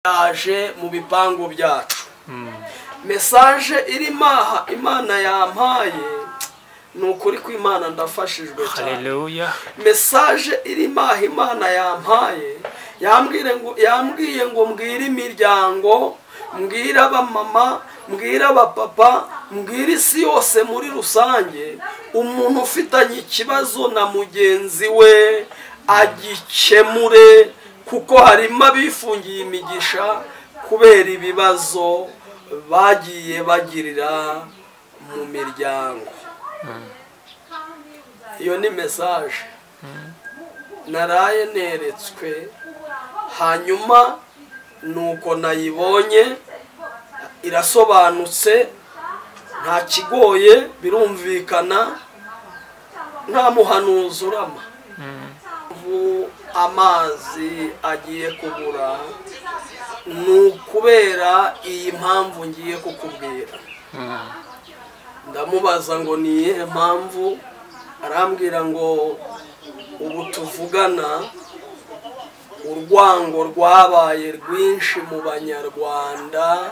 Yaje mu bipangu byacu. Message irimo aha Imana yampaye, ni ukuri kw'Imana ndafashijwe cyane. Haleluya. Message irimo aha Imana yampaye, yambwiye ngo mbwire imiryango, mbwire abamama, mbwire abapapa, mbwire isi yose muri rusange, umuntu ufitanye ikibazo na mugenzi we agikemure, kuko harimo abifungiye imigisha kubera ibibazo bagiye bagirira mu miryango. Iyo ni message naraye neretswe, hanyuma nuko nayibonye irasobanutse, nta kigoye, birumvikana, nta muhanuzi urama. Amazi agiye kubura ni ukubera iyi mpamvu ngiye kukubwira. Ndamubaza ngo ni iyihe mpamvu, arambwira ngo ubu tuvugana urwango rwabaye rwinshi mu Banyarwanda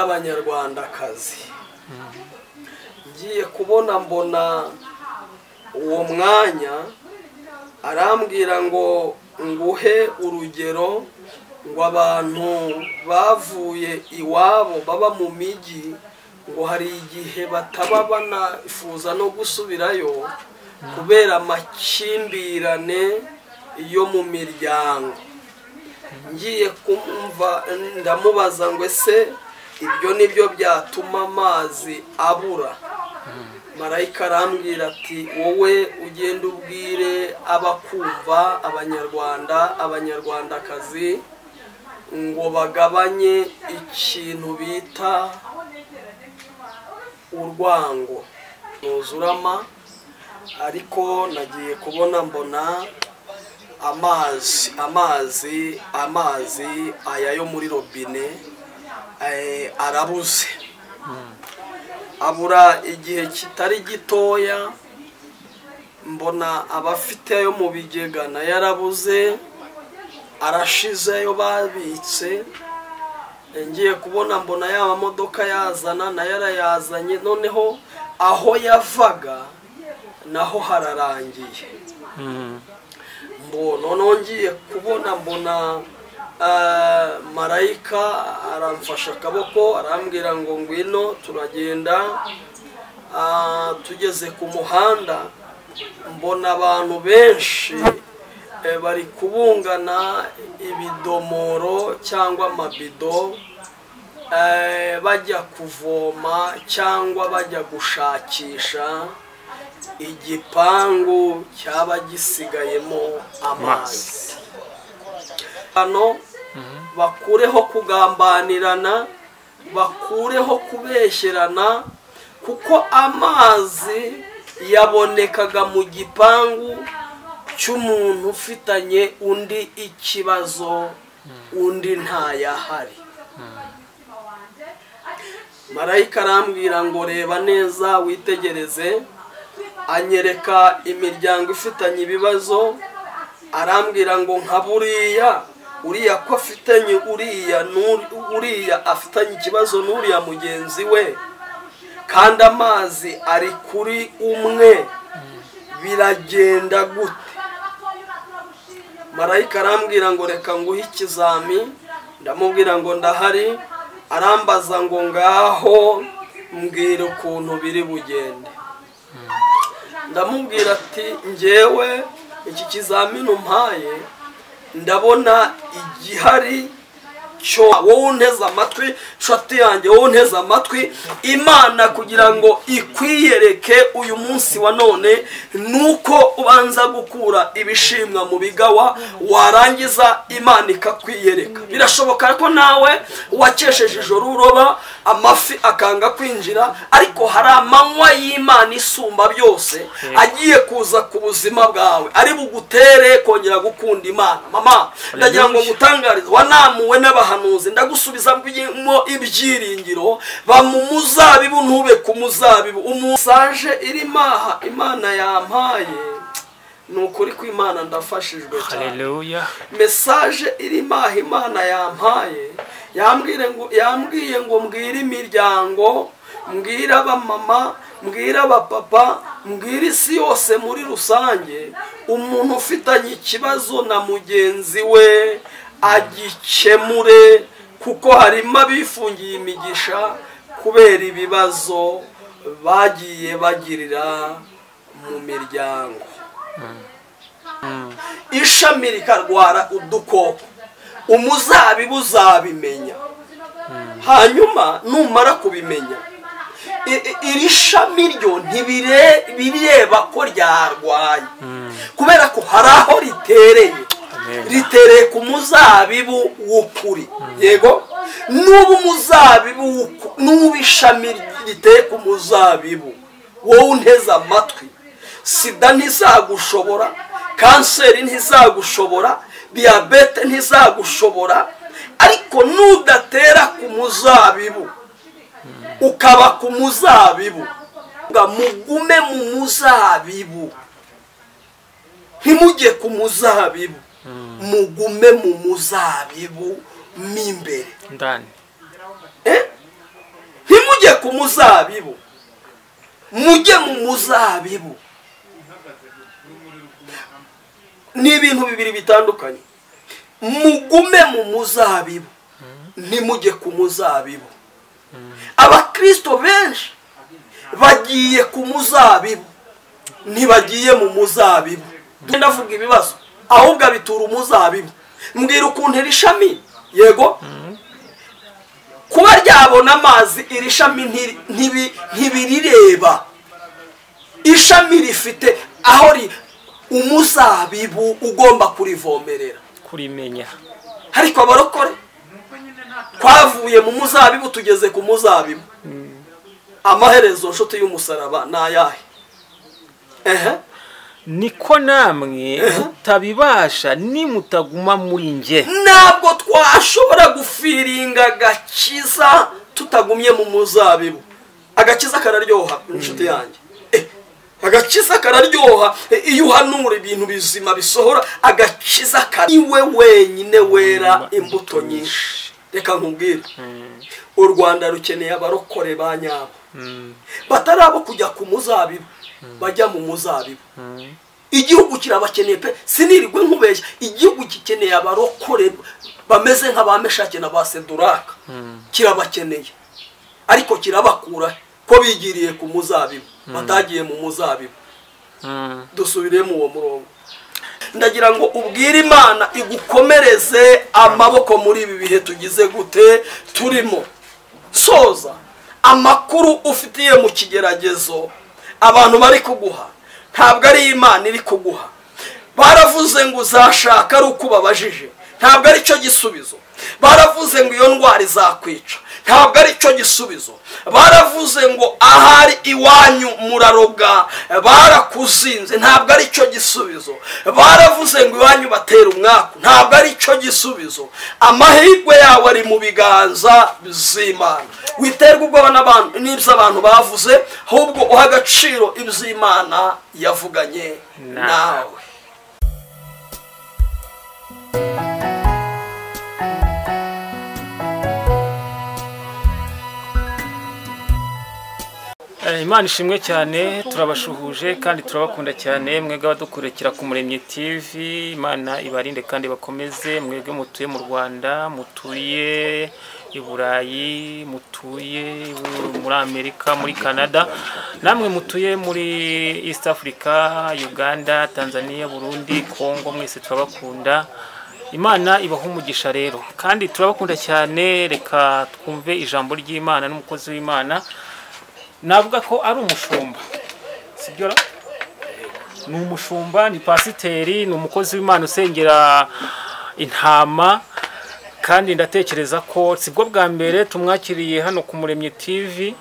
n'Abanyarwandakazi. Ngiye kubona mbona uwo mwanya, arambwira ngo nguhe urugero, ngo abantu bavuye iwabo baba mu mijyi, ngo hari igihe bataba banifuza no gusubirayo kubera amakimbirane yo mu miryango. Ngiye kumva ndamubaza ngo ese ibyo nibyo byatuma amazi abura? Marayika arambwira ati wowe ugenda ubwire abakumva, Abanyarwanda, Abanyarwandakazi, ngo bagabanye ikintu bita urwango. Nuzurama, ariko nagiye kubona mbona amazi, amazi, amazi aya yo muri robine arabuze. Abura igihe kitari gitoya, mbona abafite ayo mu bigega nayo yarabuze, arashize ayo babitse. Ngiye kubona mbona ya modoka yazana nayo yarayazanye, noneho aho yavaga naho hararangiye. Noneho ngiye kubona mbona marayika aramfasha akaboko, arambwira ngo ngwino turagenda. Tugeze ku muhanda mbona abantu benshi bari kubungana ibidomoro cyangwa amabido, bajya kuvoma cyangwa bajya gushakisha igipangu cyaba gisigayemo amazi. Hano bakureho kugambanirana, bakureho kubeshyerana, kuko amazi yabonekaga mu gipangu cy'umuntu ufitanye undi ikibazo, undi ntayahari. Marayika arambwira ngo reba neza witegereze, anyereka imiryango ifitanye ibibazo, arambwira ngo nka buriya uriya ko afitanye uriya uriya afitanye ikibazo n'uriya mugenzi we, kandi amazi ari kuri umwe, biragenda gute? Marayika arambwira ngo reka nguhe ikizami, ndamubwira ngo ndahari, arambaza ngo ngaho mbwira ukuntu biri bugende. Ndamubwira ati njyewe iki kizamini umpaye ndabona igihari cyo wowe unteze amatwi, nshuti yanjye, wowe unteze amatwi, Imana kugira ngo ikwiyereke uyu munsi wa none nuko ubanza gukura ibishimwa mu bigawa, warangiza Imana ikakwiyereka. Birashoboka ko nawe wakesheje ijoro uroba amafi akanga kwinjira, ariko hari amanywa y'Imana isumba byose agiye kuza ku buzima bwawe, ari bugutere kongera gukunda Imana. Mama, ndagira ngo ngutangarize, wanamuwe n'abahanuzi, ndagusubiza mo ibyiringiro, ba mu muzabibu ntube ku muzabibu. Umusaje irimo aha Imana yampaye, Ni ukuri kw'Imana ndafashijwe cyane. Haleluya. Message irimo aho Imana yampaye, yambwiye ngo mbwire imiryango, mbwire abamama, mbwire abapapa, mbwire isi yose muri rusange, umuntu ufitanye ikibazo na mugenzi we agikemure, kuko harimo abifungiye imigisha kubera ibibazo bagiye bagirira mu miryango. Ishami rikarwara udukoko, umuzabibu uzabimenya. Hanyuma numara kubimenya, iri shami ryo ntibireba ko ryarwaye, kubera ko hari aho ritereye. Ritereye ku muzabibu w'ukuri. Yego, n'ubu umuzabibu, n'ubu ishami riteye ku muzabibu, wowe unteze amatwi, sida ntizagushobora, kanseri ntizagushobora, diyabete ntizagushobora. Ariko nudatera ku muzabibu, ukaba ku muzabibu, mugume mu muzabibu, ntimujye ku muzabibu, mugume mu muzabibu mimbere ndani. Ntimujye ku muzabibu, mujye mu muzabibu. Ni ibintu bibiri bitandukanye. Mugume mu muzabibu, ntimujye ku muzabibu. Abakristo benshi bagiye ku muzabibu, ntibagiye mu muzabibu. Ndavuga ibibazo, ahubwo abitura umuzabibu. Mbwira ukuntu iri shami, yego, kuba ryabona amazi, iri shami ntibirireba. Ishami rifite aho umuzabibu ugomba kurivomerera, kurimenya. Ariko abarokore twavuye mu muzabibu tugeze ku muzabibu. Amaherezo nshuti y'umusaraba ni ayahe? Niko namwe mutabibasha nimutaguma muri nge. Ntabwo twashobora gufiringa agakiza tutagumye mu muzabibu. Agakiza kararyoha inshuti yanjye. Agakiza kararyoha iyo uhanura ibintu bizima bisohora. Agakiza kariwe wenyine wera imbuto nyinshi. Reka nkubwire, u Rwanda rukeneye abarokore ba nyabo, batari abo kujya ku muzabibu, bajya mu muzabibu. Igihugu kirabakeneye pe, sinirirwe nkubeshya. Igihugu gikeneye abarokore bameze nka ba Meshake na ba Seduraka. Kirabakeneye, ariko kirabakura ko bigiriye ku muzabibu, batagiye mu muzabibu. Dusubire mu uwo murongo. Ndagira ngo ubwire Imana igukomereze amaboko muri ibi bihe tugize gute turimo. Soza amakuru ufitiye mu kigeragezo abantu bari kuguha, ntabwo ari Imana iri kuguha. Baravuze ngo uzashaka ari uko ubabajije, ntabwo ari cyo gisubizo. Baravuze ngo iyo ndwara izakwica, ntabwo ari cyo gisubizo. Baravuze ngo ahari iwanyu muraroga, barakuzinze, ntabwo ari cyo gisubizo. Baravuze ngo iwanyu batera umwaku, ntabwo ari cyo gisubizo. Amahirwe yawe ari mu biganza by'Imana. Witerwa ubwoba n'abantu n'ibyo abantu bavuze, ahubwo uha agaciro iby'Imana yavuganye nawe. Imana ishimwe cyane, turabashuhuje kandi turabakunda cyane mwebwe abadukurikira ku Muremyi TV. Imana ibarinde kandi bakomeze, mwebwe mutuye mu Rwanda, mutuye i Burayi, mutuye muri Amerika, muri Canada, namwe mutuye muri East Africa, Uganda, Tanzania, Burundi, Congo, mwese turabakunda. Imana ibaha umugisha rero kandi turabakunda cyane. Reka twumve ijambo ry'Imana n'umukozi w'Imana. Navuga ko ari umushumba, sibyo? Ni umushumba, ni pasiteri, ni umukozi w'Imana usengera intama, kandi ndatekereza ko sibwo bwa mbere tumwakiriye hano ku Muremyi TV.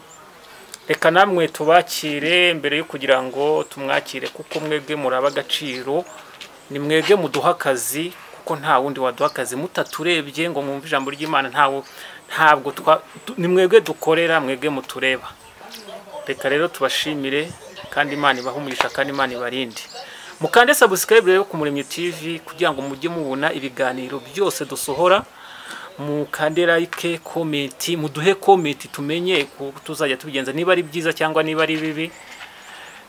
Reka namwe tubakire mbere yo kugira ngo tumwakire, kuko mwebwe muraba agaciro, ni mwebwe muduha akazi, kuko nta wundi waduha akazi mutaturebye ngo mwumve ijambo ry'Imana. Ntabwo ni mwebwe dukorera, mwebwe mutureba. Reka rero tubashimire kandi Imana ibahe umugisha kandi Imana ibarinde. Mukande subscribe rero ku Muremyi TV kugira ngo mujye mubona ibiganiro byose dusohora. Mukande like, comment, muduhe comment tumenye ko tuzajya tubigenza, niba ari byiza cyangwa niba ari bibi.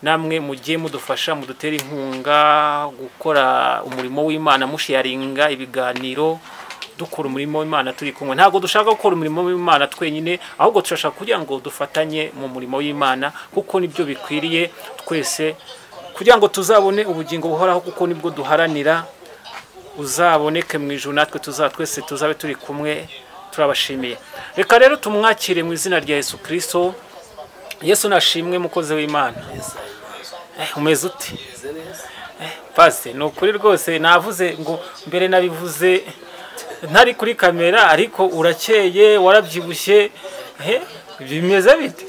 Namwe mujye mudufasha, mudutera inkunga gukora umurimo w'Imana, musharinga ibiganiro, dukora umurimo w'Imana turi kumwe. Ntabwo dushaka gukora umurimo w'Imana twenyine, ahubwo turashaka kugira ngo dufatanye mu murimo w'Imana, kuko nibyo bikwiriye twese kugira ngo tuzabone ubugingo buhoraho, kuko nibwo duharanira. Uzaboneke mu ijuru, natwe twese tuzabe turi kumwe. Turabashimiye. Reka rero tumwakire mu izina rya Yesu Kristo. Yesu nashimwe, mukozi w'Imana. Umeze ute? Pase, ni ukuri rwose navuze ngo mbere nabivuze ntari kuri kamera, ariko urakeye, warabyibushye, bimeze bite?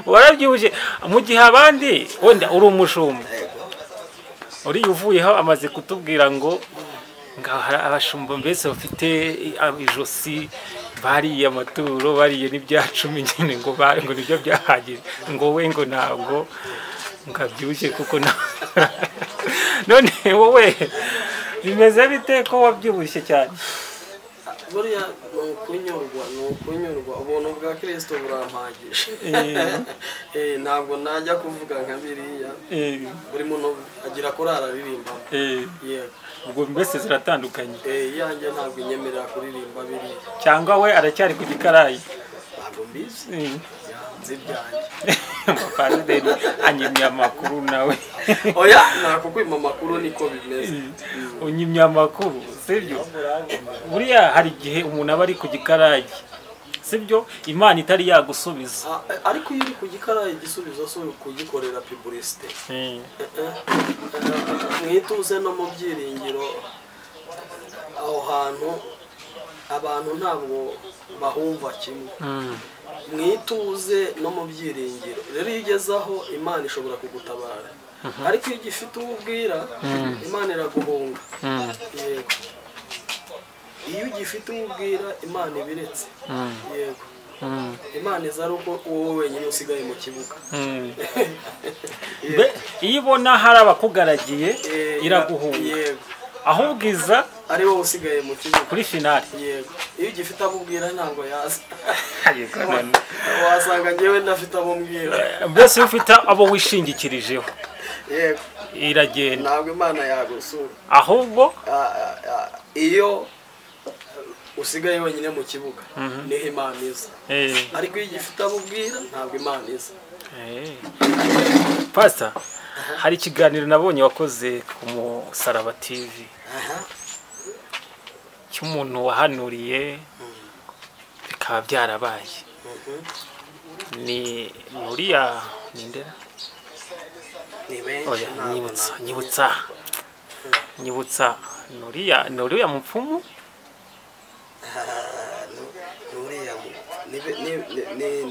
Warabyibushye mu gihe abandi wenda uri umushumba. Uri uvuyeho amaze kutubwira ngo abashumba mbese bafite ijosi bariye amaturo, bariye n'ibya 10 nyine, ngo ngo nibyo byahagije, ngo we ngo ntabwo ngabyibushye kuko none wowe bimeze bite ko wabyibushye cyane? Buriya ni ukunyurwa, ubuntu bwa Kristo burampagije. Ntabwo najya kuvuga nka biriya, buri muntu agira korari aririmba. Yego, ubwo mbese ziratandukanye. Iyanjye ntabwo inyemerera kuririmba biriya. Cyangwa we aracyari ku gikarayi? Ntabwo mbizi, nzi ibyanjye. Pasiteri anyimye amakuru nawe. Oya, nakukwima amakuru niko bimeze. Unyimye amakuru, sibyo? Buriya hari igihe umuntu aba ari ku gikarayi, sibyo? Imana itari yagusubiza. Ariko iyo uri ku gikarayi igisubizo si kugikorera publicité. Mwituze no mu byiringiro, aho hantu abantu ntabwo bahumva kimwe. Mwituze no mu byiringiro rero, iyo ugeze aho Imana ishobora kugutabara, ariko iyo ugifite uwo ubwira Imana iraguhunga. Yego, iyo ugifite uwo ubwira Imana ibiretse. Yego, Imana iza ari uko wowe wenyine usigaye mu kibuga. Iyo ibona hari abakugaragiye iraguhunga. Yego, ahubwo iza ari wowe usigaye mu kibuga kuri finale. Yego, iyo ugifite abo ubwira ntabwo yaza. Wasanga njyewe ndafite abo mbwira. Mbese iyo ufite abo wishingikirijeho, yego, iragenda, ntabwo Imana yagusura. Ahubwo iyo usigaye wenyine mu kibuga niho Imana iza. Ariko iyo ugifite abo ubwira ntabwo Imana iza. Pastor, hari ikiganiro nabonye wakoze ku Musaraba TV cy'umuntu wahanuriye bikaba byarabaye. Ni nuriya nindera? Oya, nyibutsa nuriya mupfumu? Nuriya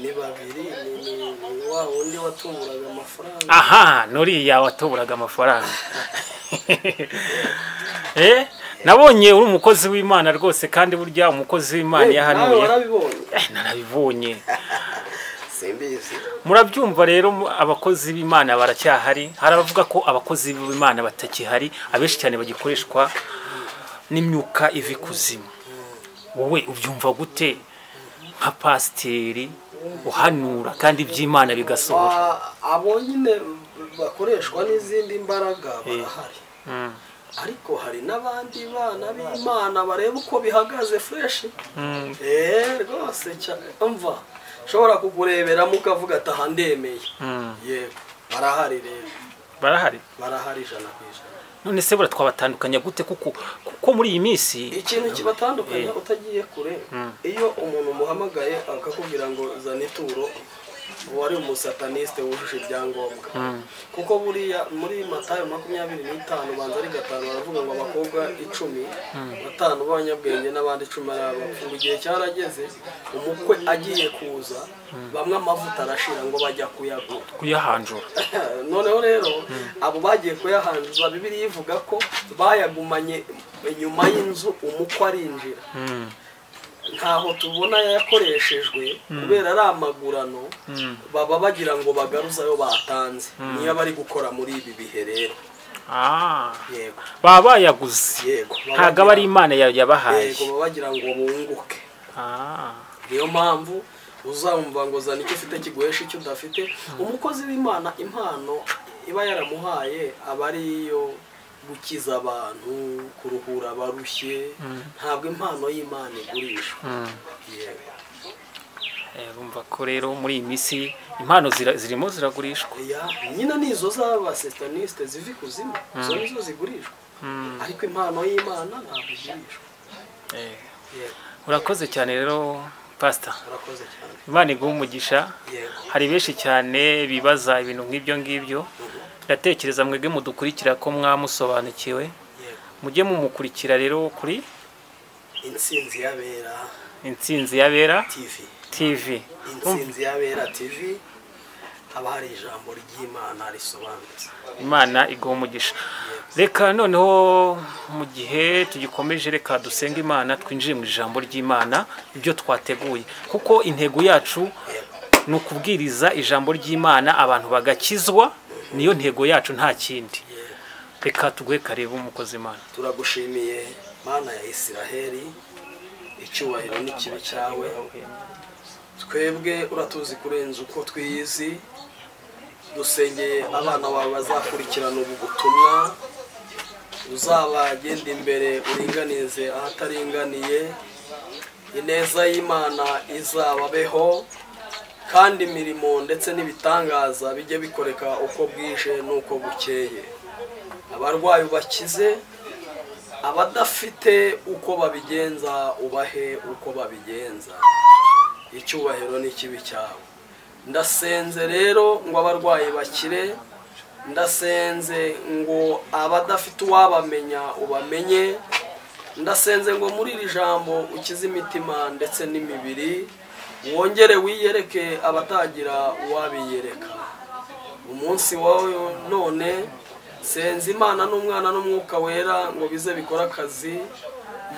ni babiri, ni wa wundi watuburaga amafaranga. Aha, nuriya watuburaga amafaranga. Nabonye uri umukozi w'Imana rwose, kandi burya umukozi w'Imana yahanuye. Narabibonye. Simbizi. Murabyumva rero, abakozi b'Imana baracyahari. Hari abavuga ko abakozi b'Imana batakihari, abenshi cyane bagikoreshwa n'imyuka iva ikuzimu. Wowe ubyumva gute nka pasiteri uhanura kandi iby'Imana bigasohora? Abo nyine bakoreshwa n'izindi mbaraga barahari. Ariko hari n'abandi bana b'Imana bareba uko bihagaze fresh. Rwose umva, ushobora kukureberamo ukavuga ati aha ndemeye. Yego, barahari rero. Barahari? Barahari 100%. None se bura twabatandukanya gute kuko muri iyi minsi ikintu kibatandukanya utagiye kure, iyo umuntu umuhamagaye akakubwira ngo zana ituro, wari umusataniste wujuje ibyangombwa. Kuko buriya muri Matayo 25 banza ari 5 baravuga ngo abakobwa 10 batanu b'abanyabwenge n'abandi 10 ari abapfu. Igihe cyarageze umukwe agiye kuza, bamwe amavuta arashira ngo bajya kuyagura, kuyahanjura. Noneho rero abo bagiye kuyahanjura, Bibiliya ivuga ko bayagumanye inyuma y'inzu umukwe arinjira. Ntaho tubona yakoreshejwe kubera ari amagurano, baba bagira ngo bagaruze ayo batanze. Niyo bari gukora muri ibi bihe rero. Yego. Baba bayaguze. Yego. Ntago aba ari Imana yabahaye. Yego, baba bagira ngo bunguke. Niyo mpamvu uzamva ngo zana icyo ufite kiguhesha icyo udafite. Umukozi w'Imana impano iba yaramuhaye aba ari iyo gukiza abantu, kuruhura abarushye. Ntabwo impano y'Imana igurishwa. Yego. Urumva ko rero muri iyi minsi impano zirimo ziragurishwa. Nyina nizo z'abasetaniste ziva ikuzimu, zo nizo zigurishwa. Ariko impano y'Imana ntabwo igurishwa. Urakoze cyane rero Pastor. Urakoze cyane. Imana iguhe umugisha. Hari benshi cyane bibaza ibintu nk'ibyo ngibyo. Ndatekereza mwebwe mudukurikira ko mwamusobanukiwe. Mujye mumukurikira rero kuri Intsinzi y'Abera. Intsinzi y'Abera TV. TV. Intsinzi y'Abera TV, haba hari ijambo ry'Imana risobanutse. Imana iguhe umugisha. Reka noneho mu gihe tugikomeje, reka dusenge Imana, twinjire mu ijambo ry'Imana ibyo twateguye, kuko intego yacu ni ukubwiriza ijambo ry'Imana abantu bagakizwa. Niyo ntego yacu, nta kindi. Reka tuguhe karibu umukozi Imana. Turagushimiye Mana ya Isiraheli, icyubahiro n'ikibi cyawe. Twebwe uratuzi kurenza uko twiyizi. Dusengeye abana bawe bazakurikirana ubu butumwa, uzabagenda imbere uringanize ahataringaniye. Ineza y'Imana izababeho, kandi imirimo ndetse n'ibitangaza bijye bikoreka uko bwije n'uko bukeye. Abarwayi ubakize, abadafite uko babigenza ubahe uko babigenza. Icyubahiro n'ikibi cyawe. Ndasenze rero ngo abarwayi bakire, ndasenze ngo abadafite uwabamenya ubamenye, ndasenze ngo muri iri jambo ukize imitima ndetse n'imibiri, wongere wiyereke abatagira uwabiyereka. Umunsi wawe none senze Imana n'Umwana n'Umwuka Wera ngo bize bikora akazi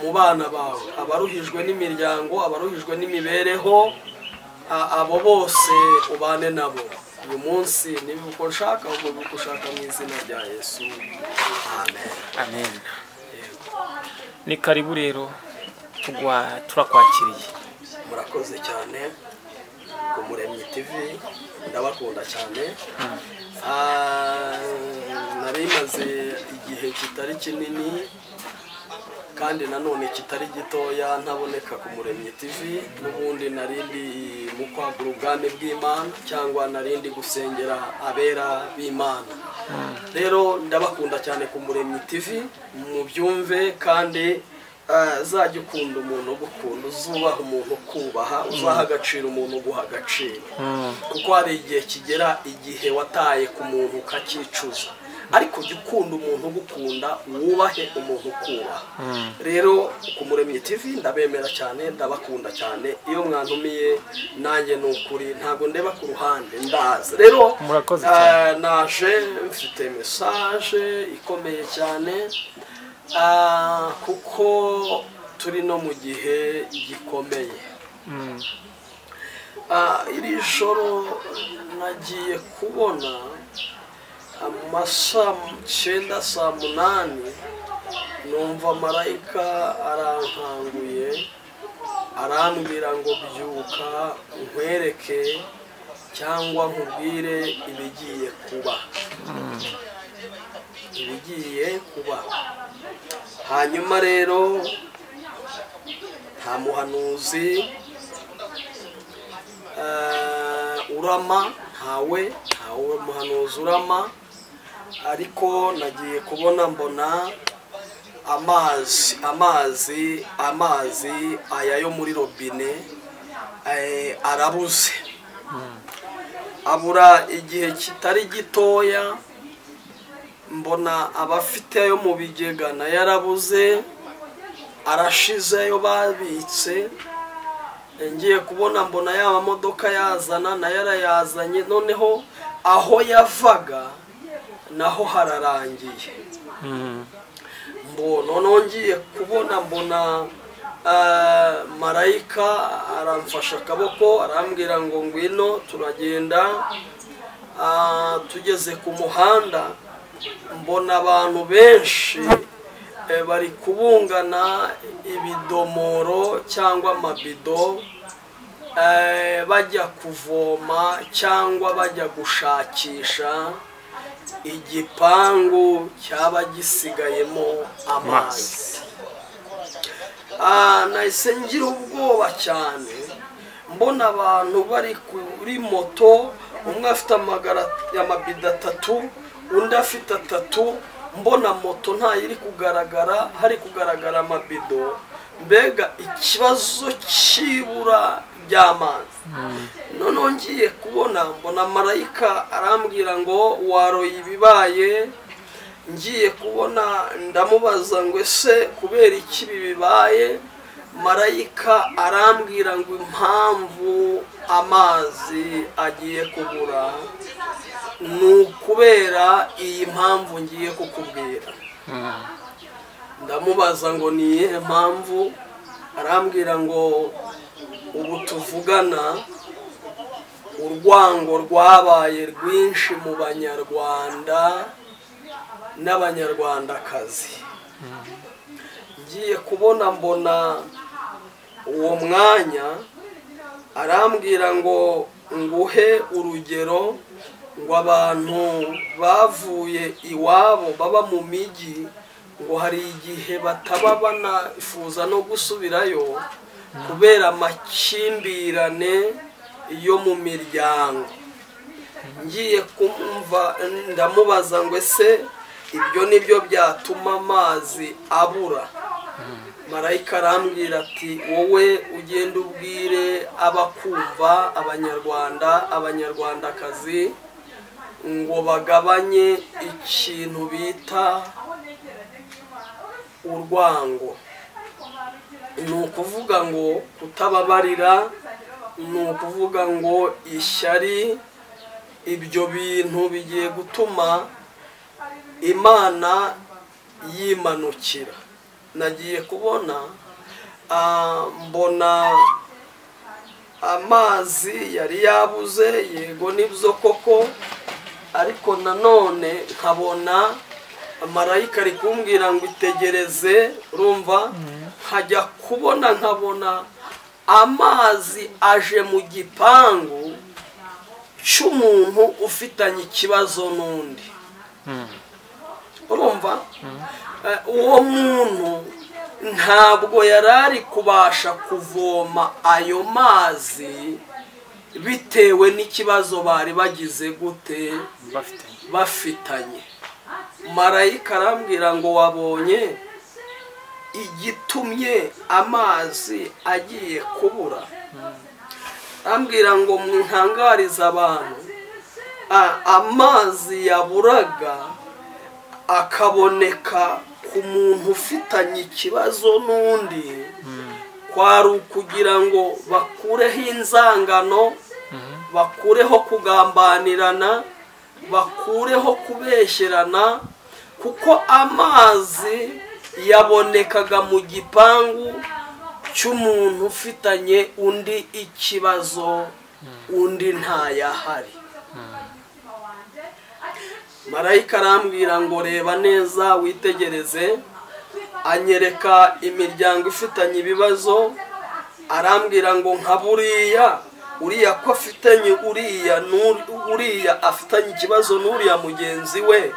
mu bana bawe, abaruhijwe n'imiryango, abaruhijwe n'imibereho, abo bose ubane nabo uyu munsi. Niba uko nshaka, ahubwo uko ushaka, mu izina rya Yesu, amen. Amen. Ni karibu rero, turakwakiriye. Murakoze cyane ku Muremyi TV, ndabakunda cyane. Nari maze igihe kitari kinini kandi nanone kitari gitoya ntaboneka ku Muremyi TV. N'ubundi narindi mu kwagura ubwami bw'Imana, cyangwa narindi gusengera abera b'Imana. Rero ndabakunda cyane ku Muremyi TV, mubyumve. Kandi uzajya ukunda umuntu ugukunda, uzubaha umuntu ukubaha, uzaha agaciro umuntu uguha agaciro. Kuko hari igihe kigera igihe wataye ku muntu ukakicuza. Ariko jya ukunda umuntu ugukunda, wubahe umuntu ukubaha. Rero ku Muremyi TV ndabemera cyane, ndabakunda cyane. Iyo mwantumiye nanjye ni ukuri ntabwo ndeba ku ruhande, ndaza. Rero Murakoze cyane. Naje mfite message ikomeye cyane, kuko turi no mu gihe gikomeye. Iri joro nagiye kubona amasaa 9 saa 8, numva marayika arankanguye, arambwira ngo byuka nkwereke cyangwa nkubwire ibigiye kuba. Ibigiye kuba. Hanyuma rero nta muhanuzi urama, ntawe muhanuzi urama. Ariko nagiye kubona mbona amazi aya yo muri robine arabuze. Abura igihe kitari gitoya, mbona abafite ayo mu bigega nayo yarabuze, arashize ayo babitse. Ngiye kubona mbona ya modoka yazana nayo yarayazanye, noneho aho yavaga naho hararangiye. Mbona noneho ngiye kubona mbona Marayika aramfasha akaboko, arambwira ngo ngwino. Turagenda, tugeze ku muhanda mbona abantu benshi bari kubungana ibidomoro cyangwa amabido, bajya kuvoma cyangwa bajya gushakisha igipangu cyaba gisigayemo amazi. Nahise ngira ubwoba cyane, mbona abantu bari kuri moto, umwe afite amabido 3, undi afite 3, mbona moto ntayiri kugaragara, hari kugaragara amabido. Mbega ikibazo cy'ibura ry'amazi. Noneho ngiye kubona mbona marayika arambwira ngo waroye ibibaye. Ngiye kubona ndamubaza ngo ese kubera iki bibaye? Marayika arambwira ngo impamvu amazi agiye kubura ni ukubera iyi mpamvu ngiye kukubwira. Ndamubaza ngo ni iyihe mpamvu? Arambwira ngo ubu tuvugana urwango rwabaye rwinshi mu Banyarwanda n'Abanyarwandakazi. Ngiye kubona mbona uwo mwanya arambwira ngo nguhe urugero, ngo abantu bavuye iwabo baba mu mijyi, ngo hari igihe bataba banafuza no gusubirayo kubera amakimbirane yo mu miryango. Ngiye kumva ndamubaza ngo ese ibyo nibyo byatuma amazi abura? Marayika arambwira ati wowe ugenda ubwire abakumva, Abanyarwanda, Abanyarwandakazi, ngo bagabanye ikintu bita urwango. Ni ukuvuga ngo kutababarira, ni ukuvuga ngo ishyari, ibyo bintu bigiye gutuma Imana yimanukira. Nagiye kubona mbona amazi yari yabuze, yego nibyo koko, ariko nanone nkabona marayika ari kumbwira ngo itegereze. Urumva, nkajya kubona nkabona amazi aje mu gipangu cy'umuntu ufitanye ikibazo n'undi. Urumva, uwo muntu ntabwo yarari kubasha kuvoma ayo mazi bitewe n'ikibazo bari bagize gute bafitanye. Marayika arambwira ngo wabonye igitumye amazi agiye kubura? Arambwira ngo mwihangarize abantu, amazi yaburaga akaboneka ku muntu ufitanye ikibazo n'undi, kwari ukugira ngo bakureho inzangano, bakureho kugambanirana, bakureho kubeshyerana, kuko amazi yabonekaga mu gipangu cy'umuntu ufitanye undi ikibazo, undi ntayahari. Marayika arambwira ngo reba neza witegereze, anyereka imiryango ifitanye ibibazo, arambwira ngo nka buriya uriya ko afitanye uriya afitanye ikibazo n'uriya mugenzi we,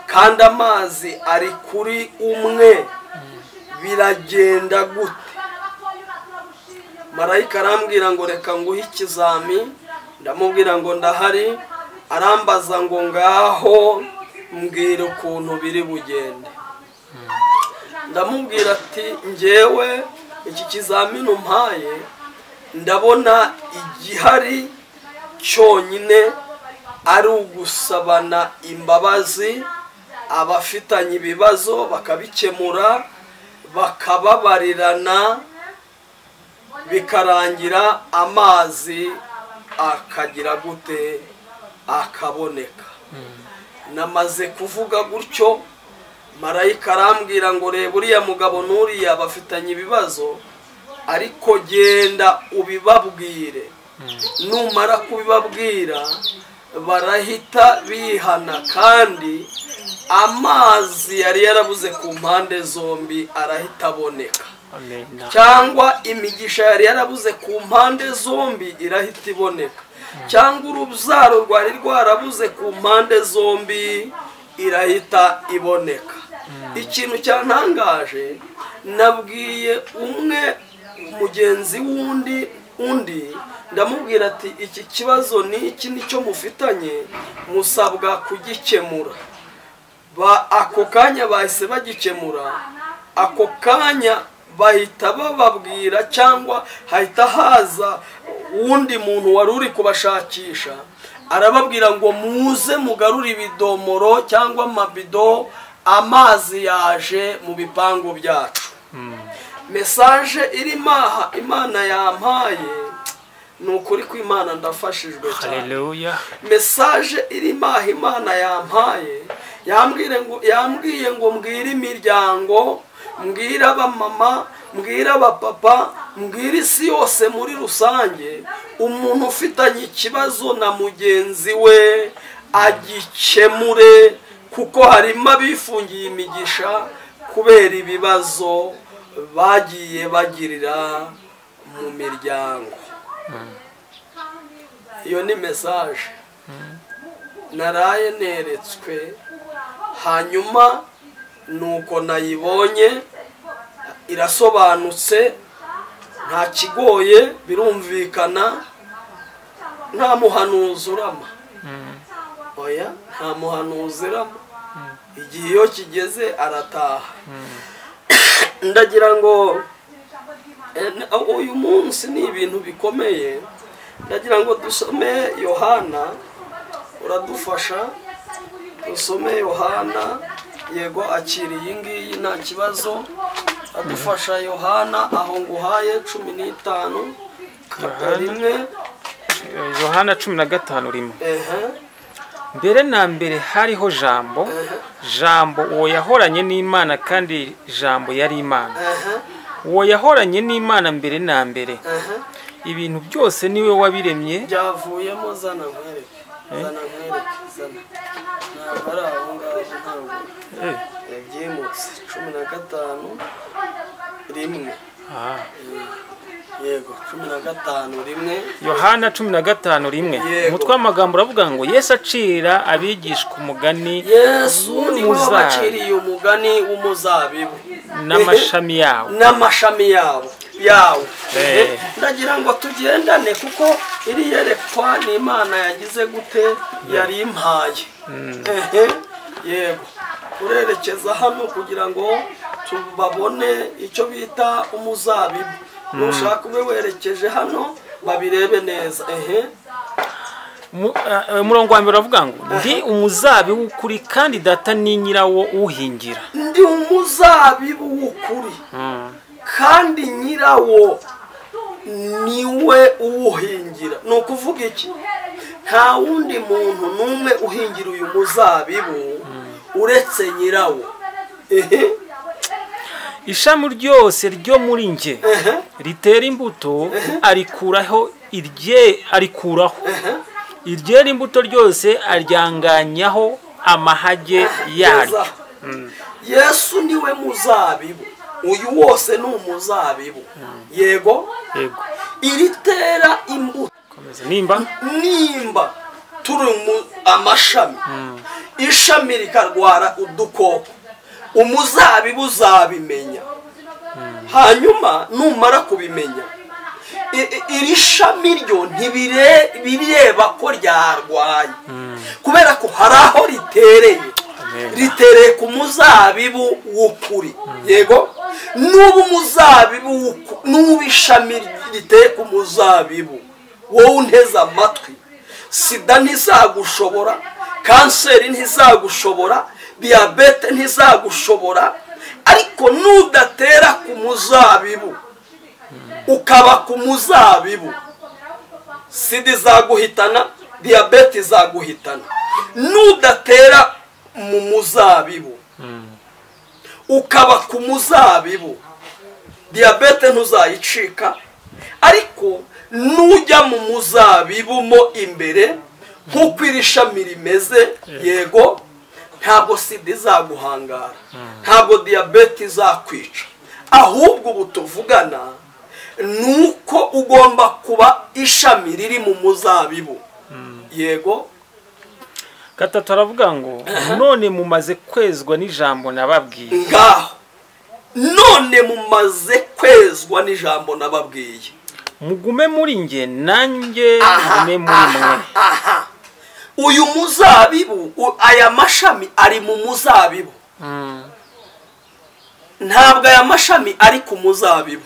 kandi amazi ari kuri umwe, biragenda gute? Marayika arambwira ngo reka nguhe ikizami. Ndamubwira ngo ndahari. Arambaza ngo ngaho mbwira ukuntu biri bugende. Ndamubwira ati njyewe iki kizamini umpaye ndabona igihari cyonyine ari ugusabana imbabazi, abafitanye ibibazo bakabikemura, bakababarirana, bikarangira amazi akagira gute, akaboneka. Namaze kuvuga gutyo, Marayika arambwira ngo reba uriya mugabo n'uriya bafitanye ibibazo, ariko genda ubibabwire, numara kubibabwira barahita bihana, kandi amazi yari yarabuze ku mpande zombi arahita aboneka. Cyangwa imigisha yari yarabuze ku mpande zombi irahita iboneka, cyangwa urubyaro rwari rwarabuze ku mpande zombi irahita iboneka. Ikintu cyantangaje, nabwiye umwe mugenzi w'undi undi, ndamubwira ati iki kibazo ni iki nicyo mufitanye, musabwa kugikemura. Ako kanya bahise bagikemura, ako kanya bahita bababwira, cyangwa hahita haza undi muntu wari uri kubashakisha arababwira ngo muze mugarure ibidomoro cyangwa amabido, amazi yaje mu bipangu byacu. Message irimo aha Imana yampaye, ni ukuri kw'Imana ndafashijwe cyane. Haleluya. Message irimo aha Imana yampaye, yambwiye ngo mbwire imiryango, mbwire abamama, mbwire abapapa, mbwire isi yose muri rusange, umuntu ufitanye ikibazo na mugenzi we agikemure, kuko harimo abifungiye imigisha kubera ibibazo bagiye bagirira mu miryango. Iyo ni message naraye neretswe, hanyuma nuko nayibonye irasobanutse, nta kigoye, birumvikana, nta muhanuzi urama. Oya, nta muhanuzi urama, igihe iyo kigeze arataha. Ndagira ngo uyu munsi ni ibintu bikomeye, ndagira ngo dusome Yohana, uradufasha dusome Yohana. Yego, akiri iyi ngiyi nta kibazo, adufasha Yohana aho nguhaye 15 rimwe. Yohana 15 rimwe. Mbere na mbere hariho Jambo, Jambo uwo yahoranye n'Imana, kandi Jambo yari Imana. Uwo yahoranye n'Imana mbere na mbere. Ibintu byose niwe wabiremye. Byavuyemo, zana nkwereke, zana nkwereke, zana. Ntabwo ari aho ngaho, ntabwo byimutse. 15 rimwe. Yego, 15 rimwe. Yohana 15 rimwe. Umutwe w'amagambo uravuga ngo Yesu acira abigishwa umugani. Yesu ni we wabaciriye umugani w'umuzabibu n'amashami yawo. N'amashami yawo. Ndagira ngo tugendane, kuko iri yerekwa ni Imana yagize gute, yari impaye. Yego, urerekeza hano kugira ngo tubabone icyo bita umuzabibu. Nushaka ube werekeje hano babirebe neza. Umurongo wa mbere uravuga ngo ndi umuzabibu w'ukuri, kandi data ni nyirawo uhingira. Ndi umuzabibu w'ukuri, kandi nyirawo niwe uwuhingira. Ni ukuvuga iki? Nta wundi muntu n'umwe uhingira uyu muzabibu uretse nyirawo. Ishami ryose ryo muri nge ritera imbuto arikuraho irye, arikuraho iryera imbuto ryose aryanganyaho amahage yaryo. Yesu niwe muzabibu, uyu wose ni umuzabibu. Yego, iritera imbuto. Nimba turi amashami, ishami rikarwara udukoko, umuzabibu uzabimenya. Hanyuma numara kubimenya, iri shami ryo ntibireba ko ryarwaye, kubera ko hari aho ritereye, ritereye ku muzabibu w'ukuri. Yego, nuba umuzabibu, nuba ishami riteye ku muzabibu, wowe unteze amatwi, sida ntizagushobora, kanseri ntizagushobora, diyabete ntizagushobora, ariko nudatera ku muzabibu, ukaba ku muzabibu, sida izaguhitana, diyabete izaguhitana. Nudatera mu muzabibu, ukaba ku muzabibu, diyabete ntuzayicika. Ariko nujya mu muzabibu mo imbere nk'uko iri shami rimeze, yego, ntabwo sida izaguhangara, ntabwo diyabete izakwica. Ahubwo ubu tuvugana nuko ugomba kuba ishami riri mu muzabibu. Yego. Gatatu aravuga ngo none mumaze kwezwa n'ijambo nababwiye. Ngaho none mumaze kwezwa n'ijambo nababwiye, mugume muri nge nanjye ngume muri mwe. Uyu muzabibu, aya mashami ari mu muzabibu. Ntabwo aya mashami ari ku muzabibu.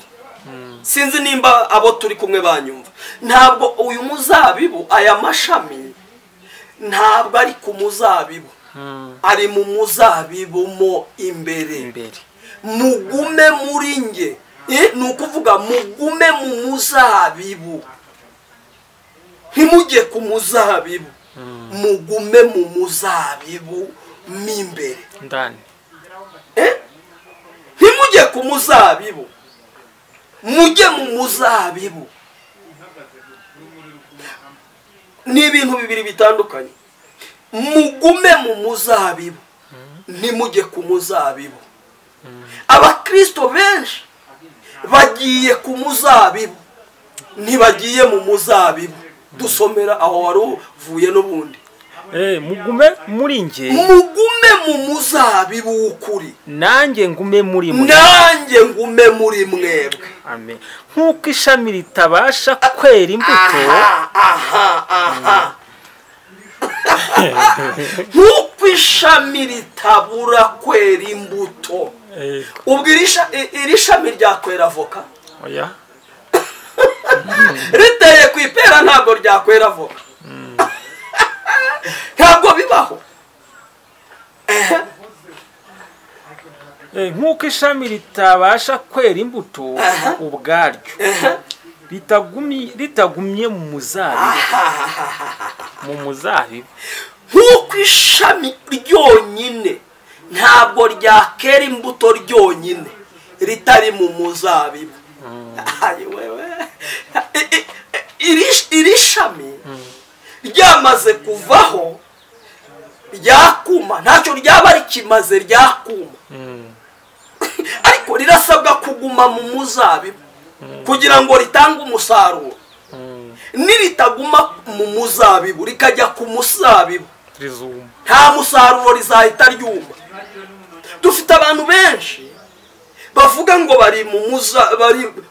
Sinzi nimba abo turi kumwe banyumva. Ntabwo uyu muzabibu, aya mashami ntabwo ari ku muzabibu, ari mu muzabibu mo imbere. Mugume muri nge, ni ukuvuga mugume mu muzabibu, ntimujye ku muzabibu, mugume mu muzabibu mo imbere. Ntimujye ku muzabibu, mujye mu muzabibu. Ni ibintu bibiri bitandukanye. Mugume mu muzabibu, ntimujye ku muzabibu. Abakristo benshi bagiye ku muzabibu, ntibagiye mu muzabibu. Dusomera aho wari uvuye n'ubundi. Mugume muri nge, mugume mu muzabibu w'ukuri, nanjye ngume muri mwe, nanjye ngume muri mwebwe. Amen. Nk'uko ishami ritabasha kwera imbuto, nk'uko ishami ritabura kwera imbuto. Ubwo iri shami ryakwera avoka? Oya. Riteye ku ipera ntabwo ryakwera avoka. Ntabwo bibaho. Nk'uko ishami ritabasha kwera imbuto ubwaryo ritagumye mu muzabibu, mu muzabibu. Nk'uko ishami ryonyine ntabwo ryakera imbuto ryonyine ritari mu muzabibu. Iri shami ryamaze kuvaho ryakuma, ntacyo ryaba rikimaze, ryakuma. Ariko rirasabwa kuguma mu muzabibu kugira ngo ritange umusaruro. Niritaguma mu muzabibu rikajya ku muzabibu, nta musaruro, rizahita ryuma. Dufite abantu benshi bavuga ngo bari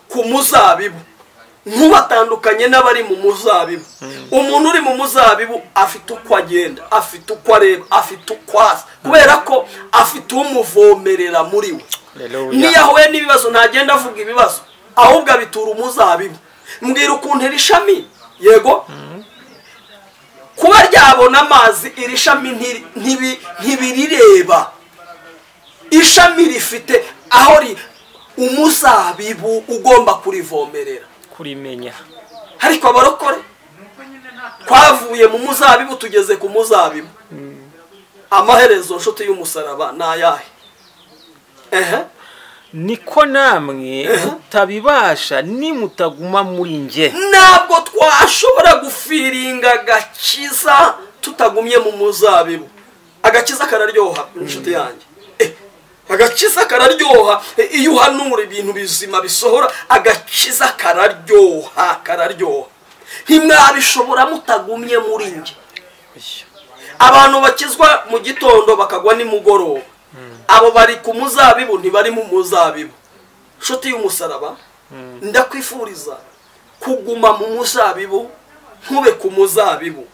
ku muzabibu, ntubatandukanye n'abari mu muzabibu. Umuntu uri mu muzabibu afite uko agenda, afite uko areba, afite uko asa, kubera ko afite umuvomerera muri we. Niyo ahuye n'ibibazo ntagenda avuga ibibazo, ahubwo abitura umuzabibu. Mbwira ukuntu iri shami, yego, kuba ryabona amazi, iri shami ntibirireba. Ishami rifite aho umuzabibu ugomba kurivomerera, kurimenya. Ariko abarokore twavuye mu muzabibu tugeze ku muzabibu. Amaherezo nshuti y'umusaraba ni ayahe? Niko namwe mutabibasha nimutaguma muri nge. Ntabwo twashobora gufiringa agakiza tutagumye mu muzabibu. Agakiza kararyoha inshuti yanjye. Agakiza kararyoha iyo uhanura ibintu bizima bisohora. Agakiza kararyoha, kararyoha. Ntimwabishobora mutagumye muri nge. Abantu bakizwa mu gitondo bakagwa nimugoroba, abo bari ku muzabibu ntibari mu muzabibu. Nshuti y'umusaraba, ndakwifuriza kuguma mu muzabibu, ntube ku muzabibu.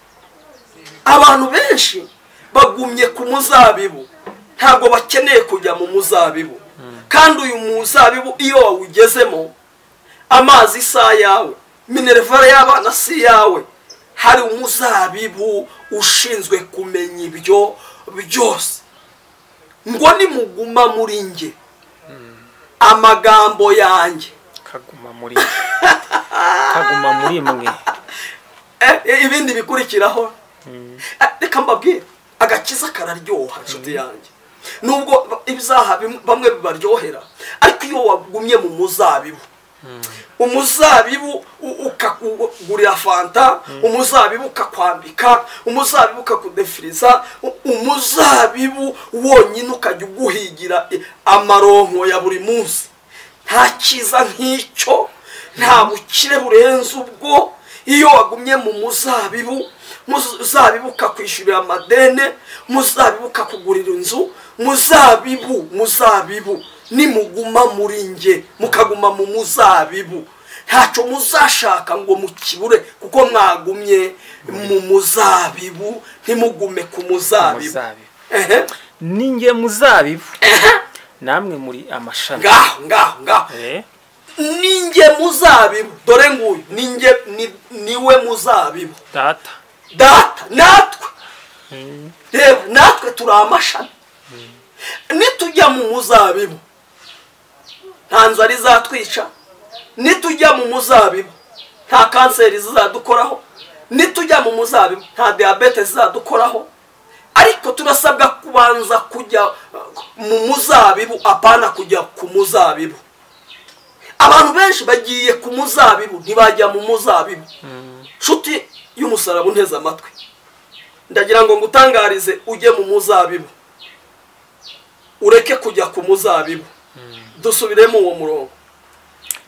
Abantu benshi bagumye ku muzabibu, ntabwo bakeneye kujya mu muzabibu. Kandi uyu muzabibu iyo wawugezemo, amazi si ayawe, minerivare y'abana si yawe. Hari umuzabibu ushinzwe kumenya ibyo byose. Ngo nimuguma muri nge, amagambo yanjye kaguma muri kaguma muri mwe. Ibindi bikurikiraho. Reka mbabwire, agakiza kararyoha nshuti yanjye. Nubwo ibyaha bamwe bibaryohera, ariko iyo wagumye mu muzabibu, umuzabibu ukakugurira fanta, umuzabibu ukakwambika, umuzabibu ukakudefiriza, umuzabibu wonyine ukajya uguhigira amaronko ya buri munsi. Nta cyiza nk'icyo, nta bukire burenze ubwo. Iyo wagumye mu muzabibu, muzabibu ukakwishyurira amadene, muzabibu ukakugurira inzu, muzabibu, muzabibu nimuguma muri nge, mukaguma mu muzabibu, ntacyo muzashaka ngo mukibure, kuko mwagumye mu muzabibu, ntimugume ku muzabibu. Ninjye muzabibu, namwe muri amashami. Ngaho ngaho ngaho, ninjye muzabibu, dore nguyu ninjye, niwe muzabibu. Data, data, natwe reba, natwe turi amashami. Nitujya mu muzabibu nta nzara izatwica, nitujya mu muzabibu nta kanseri zizadukoraho, nitujya mu muzabibu nta diyabete zizadukoraho. Ariko turasabwa kubanza kujya mu muzabibu, apana kujya ku muzabibu. Abantu benshi bagiye ku muzabibu ntibajya mu muzabibu. Nshuti y'umusaraba unteze amatwi, ndagira ngo ngutangarize ujye mu muzabibu, ureke kujya ku muzabibu. Dusubiremo uwo murongo.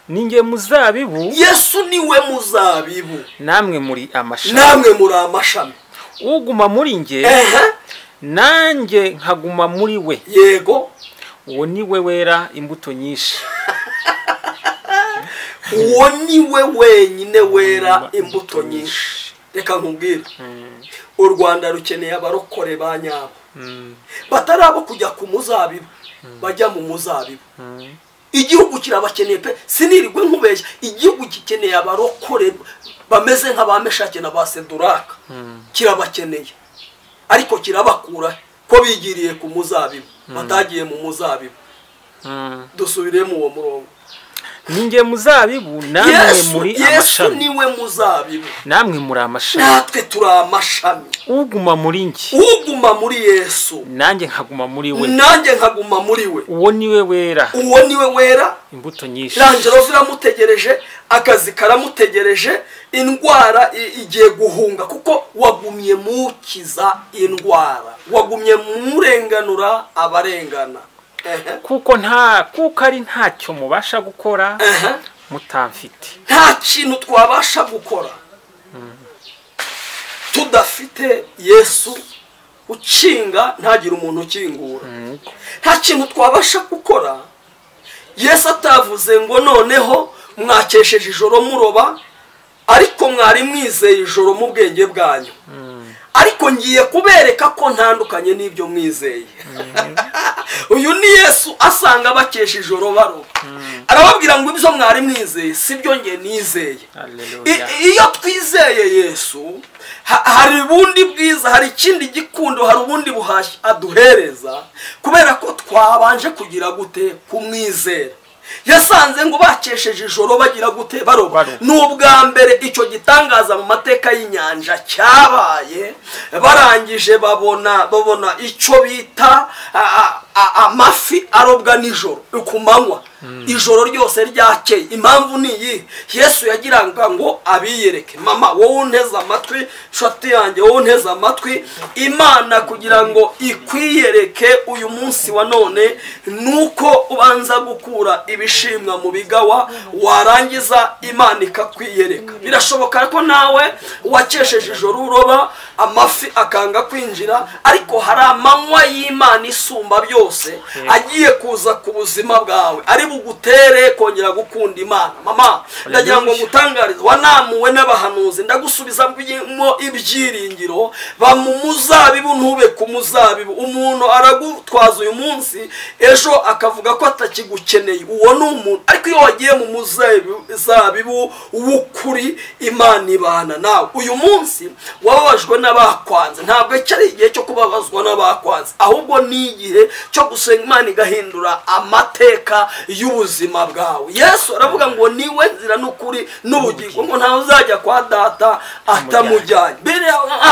Ninjye muzabibu, Yesu niwe muzabibu, namwe muri amashami, namwe muri amashami. Uguma muri nge, nanjye nkaguma muri we, yego, uwo niwe wera imbuto nyinshi. Uwo niwe wenyine wera imbuto nyinshi. Reka nkubwire, u Rwanda rukeneye abarokore ba nyabo, batari abo kujya ku muzabibu, bajya mu muzabibu. Igihugu kirabakeneye pe, sinirirwe nkubeshya. Igihugu gikeneye abarokore bameze nk'aba Meshaki na ba Seduraka, kirabakeneye. Ariko kirabakura ko bigiriye ku muzabibu, batagiye mu muzabibu. Dusubiremo uwo murongo. Ninjye muzabibu, namwe muri amashami. Yesu niwe muzabibu, namwe muri amashami, natwe turi amashami. Uguma muri nge, uguma muri Yesu, nanjye nkaguma muri we, nanjye nkaguma muri we, uwo niwe wera, uwo niwe wera imbuto nyinshi. Range Rover iramutegereje, akazi karamutegereje, indwara igiye guhunga, kuko wagumye mukiza indwara, wagumye murenganura abarengana. Kuko kuko ari ntacyo mubasha gukora mutamfite. Nta kintu twabasha gukora tudafite Yesu ukinga, ntagire umuntu ukingura. Nta kintu twabasha gukora Yesu atavuze ngo noneho mwakesheje ijoro muroba, ariko mwari mwizeye ijoro mu bwenge bwanyu, ariko ngiye kubereka ko ntandukanye n'ibyo mwizeye. Uyu ni Yesu asanga bakesha ijoro baroba, arababwira ngo ibyo mwari mwizeye si byo nge nizeye. Iyo twizeye Yesu, hari ubundi bwiza, hari ikindi gikundo, hari ubundi buhashyi aduhereza, kubera ko twabanje kugira gute kumwizera. Yasanze ngo bakesheje ijoro bagira gute baroba. N'ubwa mbere icyo gitangaza mu mateka y'inyanja cyabaye, barangije babona icyo bita amafi arobwa nijoro ku manywa, ijoro ryose ryakeye. Impamvu ni iyi, Yesu yagiraga ngo abiyereke. Mama wowe unteze amatwi, nshuti yanjye wowe unteze amatwi, Imana kugira ngo ikwiyereke uyu munsi wa none nuko ubanza gukura ibishimwa mu bigawa, warangiza Imana ikakwiyereka. Birashoboka ko nawe wakesheje ijoro uroba amafi akanga kwinjira, ariko hari amanywa y'Imana isumba byose agiye kuza ku buzima bwawe, ari bugutere kongera gukunda Imana. Mama, ndagira ngo ngutangarize, wanamuwe n'abahanuzi, ndagusubizamo ibyiringiro. Ba mu muzabibu ntube ku muzabibu. Umuntu aragutwaza uyu munsi, ejo akavuga ko atakigukeneye, uwo ni umuntu. Ariko iyo wagiye mu muzabibu w'ukuri, Imana ibana nawe. Uyu munsi wababajwe n'abakwanze. Ntabwo ari igihe cyo kubabazwa n'abakwanze, ahubwo ni igihe cyo gusenga Imana igahindura amateka y'ubuzima bwawe. Yesu aravuga ngo niwe nzira n'ukuri n'ubugingo, ngo ntawe uzajya kwa data atamujyanye. Mbere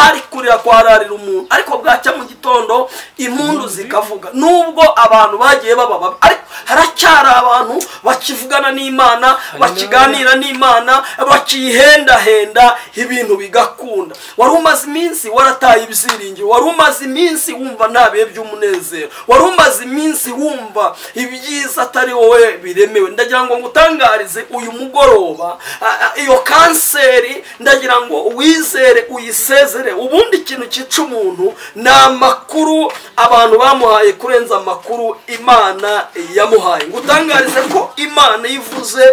ari kurira kwararira umuntu, ariko bwacya mu gitondo impundu zikavuga. Nubwo abantu bagiye baba, ariko haracyari abantu bakivugana n'Imana, bakiganira n'Imana, bakihendahenda ibintu bigakunda. Wari umaze iminsi warataye ibyiringiro, wari umaze iminsi wumva nta bihe by'umunezero, wari umaze iminsi wumva ibyiza atari wowe biremewe. Ndagira ngo ngutangarize uyu mugoroba, iyo kanseri ndagira ngo wizere uyisezere. Ubundi ikintu cyica umuntu ni amakuru abantu bamuhaye kurenza amakuru Imana yamuhaye. Ngutangarize ko Imana ivuze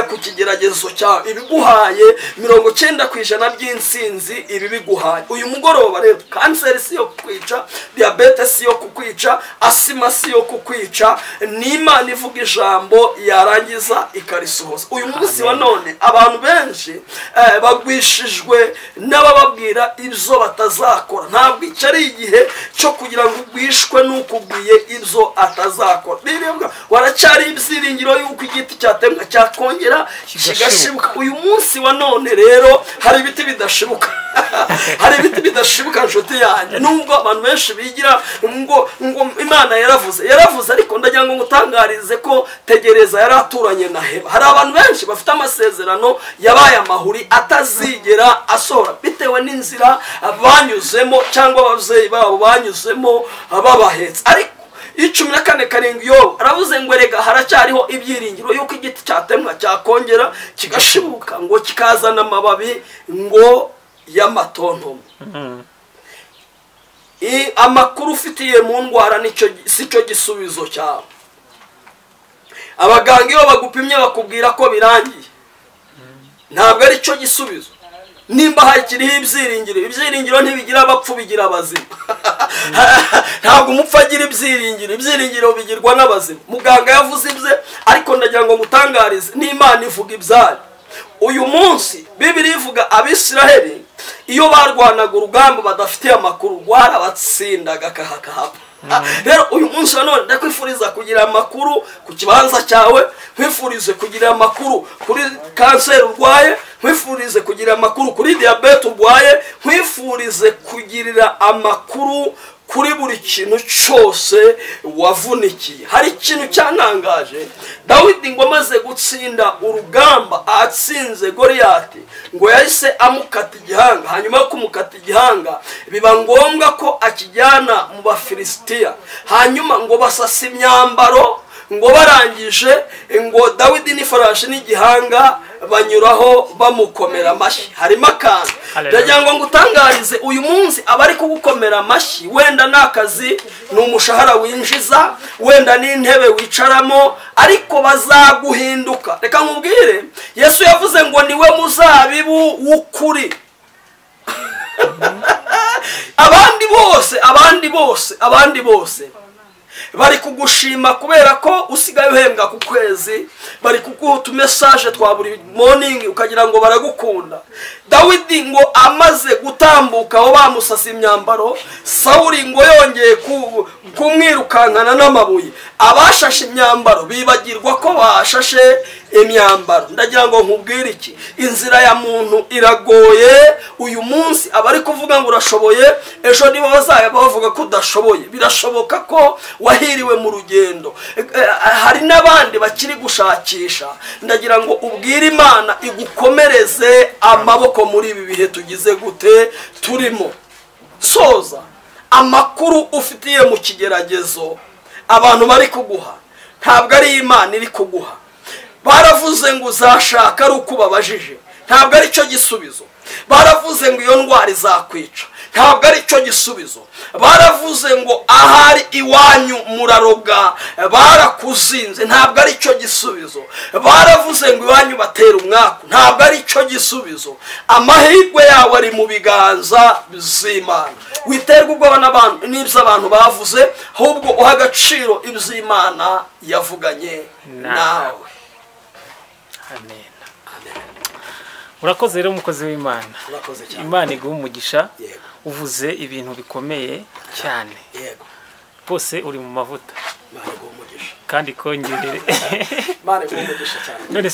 ku kigeragezo cyawe ibiguhaye 90% by'insinzi ibi biguhaye uyu mugoroba. Rero kanseri si yo kukwica, diyabete si yo kukwica, asima si yo kukwica, ni Imana ivuga ijambo yarangiza ikarisohoza. Uyu munsi wa none abantu benshi bagwishijwe n'abababwira ibyo batazakora. Ntabwo icyo ari igihe cyo kugira ngo ugwishwe n'ukubwiye ibyo atazakora. Waracyari ibyiringiro yuko igiti cyatemwa cyakongera kigashibuka. Uyu munsi wa none rero hari ibiti bidashibuka. Hari ibiti bidashibuka nshuti yanjye. Nubwo abantu benshi bigira ngo Imana yaravuze, ariko ndagira ngo ngutangarize ko tegereza yaraturanye na Heba. Hari abantu benshi bafite amasezerano yabaye amahuri atazigera asohora bitewe n'inzira banyuzemo cyangwa ababyeyi babo banyuzemo babahetse. Ariko 14:7 Yobu aravuze ngo erega haracyariho ibyiringiro yuko igiti cyatemwa cyakongera kigashibuka, ngo kikazana amababi ngo y'amatontomo. Amakuru ufitiye mu ndwara si cyo gisubizo cyawe. Abaganga iyo bagupimye bakubwira ko birangiye, ntabwo ari cyo gisubizo. Nimba hakiriho ibyiringiro, ibyiringiro ntibigira abapfu, bigira abazima. Ntabwo umupfu agira ibyiringiro, ibyiringiro bigirwa n'abazima. Muganga yavuze ibye, ariko ndagira ngo ngutangarize n'Imana ivuga ibyayo. Uyu munsi Bibiliya ivuga Abisiraheli iyo barwanaga urugamba badafitiye amakuru rwarabatsindaga kahakahapa. Rero uyu munsi wa none ndakwifuriza kugira amakuru ku kibanza cyawe, nkwifurize kugira amakuru kuri kanseri urwaye, nkwifurize kugira amakuru kuri diyabete urwaye, nkwifurize kugirira amakuru kuri buri kintu cyose wavunikiye. Hari ikintu cyantangaje, Dawidi ngo amaze gutsinda urugamba atsinze Goliyati, ngo yahise amukata igihanga. Hanyuma yo kumukata igihanga biba ngombwa ko akijyana mu Bafilisitiya, hanyuma ngo basasa imyambaro, ngo barangije ngo Dawidi n'ifarashi n'igihanga banyuraho bamukomera amashyi. Harimo akantu ndagira ngo ngutangarize uyu munsi, abari kugukomera amashyi wenda n'akazi, ni umushahara winjiza, wenda n'intebe wicaramo, ariko bazaguhinduka. Reka nkubwire, Yesu yavuze ngo niwe muzabibu w'ukuri. Abandi bose, abandi bose, abandi bose bari kugushima kubera ko usigaye uhembwa ku kwezi, bari kuguha utumessage twa buri morning ukagira ngo baragukunda. Dawidi ngo amaze gutambuka aho bamusasa imyambaro, Sawuli ngo yongeye kumwirukankana n'amabuye, abashashe imyambaro bibagirwa ko bashashe imyambaro. Ndagira ngo nkubwire iki, inzira ya muntu iragoye. Uyu munsi abari kuvuga ngo urashoboye, ejo nibo bazaba bavuga ko udashoboye. Birashoboka ko wahiriwe mu rugendo, hari n'abandi bakiri gushakisha. Ndagira ngo ubwire Imana igukomereze amaboko muri ibi bihe tugize gute turimo. Soza amakuru ufitiye mu kigeragezo abantu bari kuguha, ntabwo ari Imana iri kuguha. Baravuze ngo uzashaka ari uko ubabajije, ntabwo ari cyo gisubizo. Baravuze ngo iyo ndwara izakwica, ntabwo ari cyo gisubizo. Baravuze ngo ahari iwanyu muraroga barakuzinze, ntabwo ari cyo gisubizo. Baravuze ngo iwanyu batera umwaku, ntabwo ari cyo gisubizo. Amahirwe yawe ari mu biganza by'Imana. Witerwa ubwoba n'abantu n'ibyo abantu bavuze, ahubwo uha agaciro ibyo Imana yavuganye nawe. Amen. Amen. Urakoze rero umukozi w'Imana. Urakoze cyane. Imana iguhe umugisha. Yego. Uvuze ibintu bikomeye cyane. Yego. Rwose uri mu mavuta. Imana iguhe umugisha. Kandi kongerere. Imana iguhe umugisha cyane. None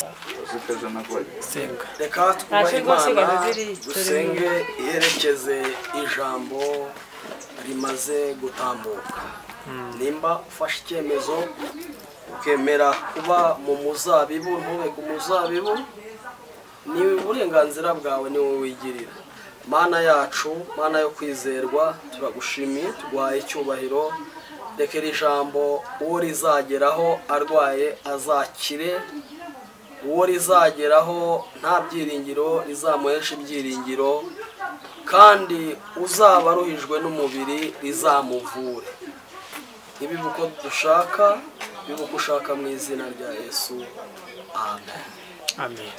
senga. Reka twubahe Imana, dusenge iherekeze ijambo rimaze gutambuka. Nimba ufashe icyemezo ukemera kuba mu muzabibu ntube ku muzabibu, ni uburenganzira bwawe, ni wowe wigirira. Mana yacu, Mana yo kwizerwa, turagushimiye, tuguhaye icyubahiro. Reka iri jambo uwo rizageraho arwaye azakire, uwo rizageraho nta byiringiro rizamuhesha ibyiringiro, kandi uzaba aruhijwe n'umubiri rizamuvure. Ntibibe uko dushaka, bibe uko ushaka mu izina rya Yesu. Amen. Amen.